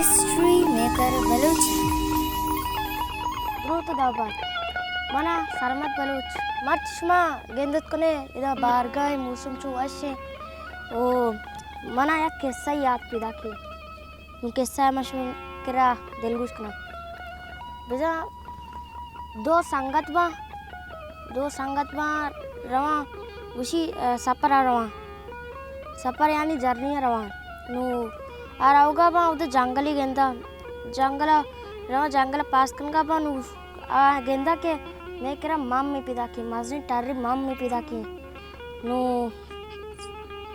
History maker Balochi. دروت داباد۔ منا سرمد بلوچ۔ مرچ شما گندت کنے ادا بارگاہ موسم چو وش ایں۔ او منا یک قصہ یاد پیدا کی۔ اوں قصہ ما شما کرا دلگوش کناں۔ بزاں دو سنگت باں، دو سنگت باں رواں، گوشی، اے، سپر ءَ رواں۔ سپر یعنی جرنی ءَ رواں۔ نو آ روگا باں، اود جنگلی گندا۔ جنگل ءَ رواں، جنگل ءَ پاس کنگا باں، نو آ گندا کہ مئے کرا مامی پیدا کی، مزنی ٹری مامی پیدا کی۔ نو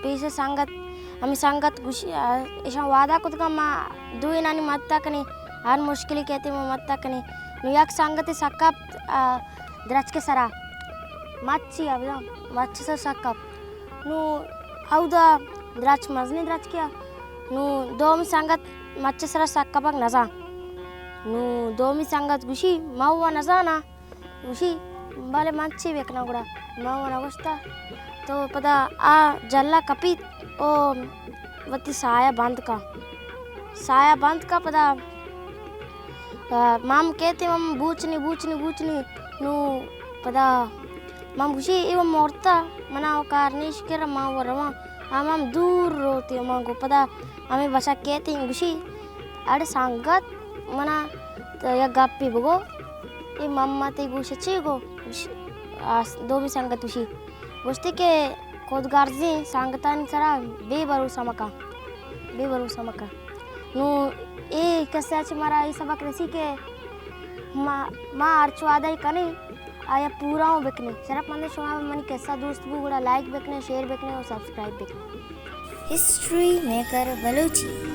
پیسے سنگت، ہمے سنگت گوشی، آ، ایشاں وعدہ کتگا ما دوئینانی مدتا کنیں، ہر مشکلی کیتے ما مدتا کنیں۔ نو یک سنگتے سکپت، آ، درچکے سرا مچی ابدا، مچ سر سکپت۔ نو اودا درچ مزنی درچکیا۔ نو دومی سنگت مچ سرا سکپگ نزان۔ نو دومی سنگت گوشی، ما وا نزانا۔ گوشی، بلے من چی بکناں گڑا؟ من ونا گوشتا۔ تو پدا آ جلا کپیت او وتی سایہ بند کا۔ سایہ بند کا پدا، آ، مام کہتے مام بوچنی، بوچنی، بوچنی۔ نو پدا مام گوشی، اے و مورتا، منا و کار نیش کر، ما و رواں۔ آ مام دور روتی، مام گو پدا ہمیں بچا کہتے گوشی، اڑے سنگت، منا تو یک گپے بگو۔ اے ماما تئی گوش چی گو؟ گوش-، آ، دومی سنگت گوشی، گوشتی کہ خودگرزیں سنگتانی سرا بے بھروسہ مکن، بے بھروسہ مکن۔ نو اے قصہ چہ مارا اے سبق رسی کہ ما، ما ہرچ وعدہ کنیں، آیا پورا ہوں بکنیں۔ شرف مند شما منی قصہ دوست بو گڑا لائک بکنیں، شیئر بکنیں اور سبسکرائب بکنیں۔ History maker Balochi.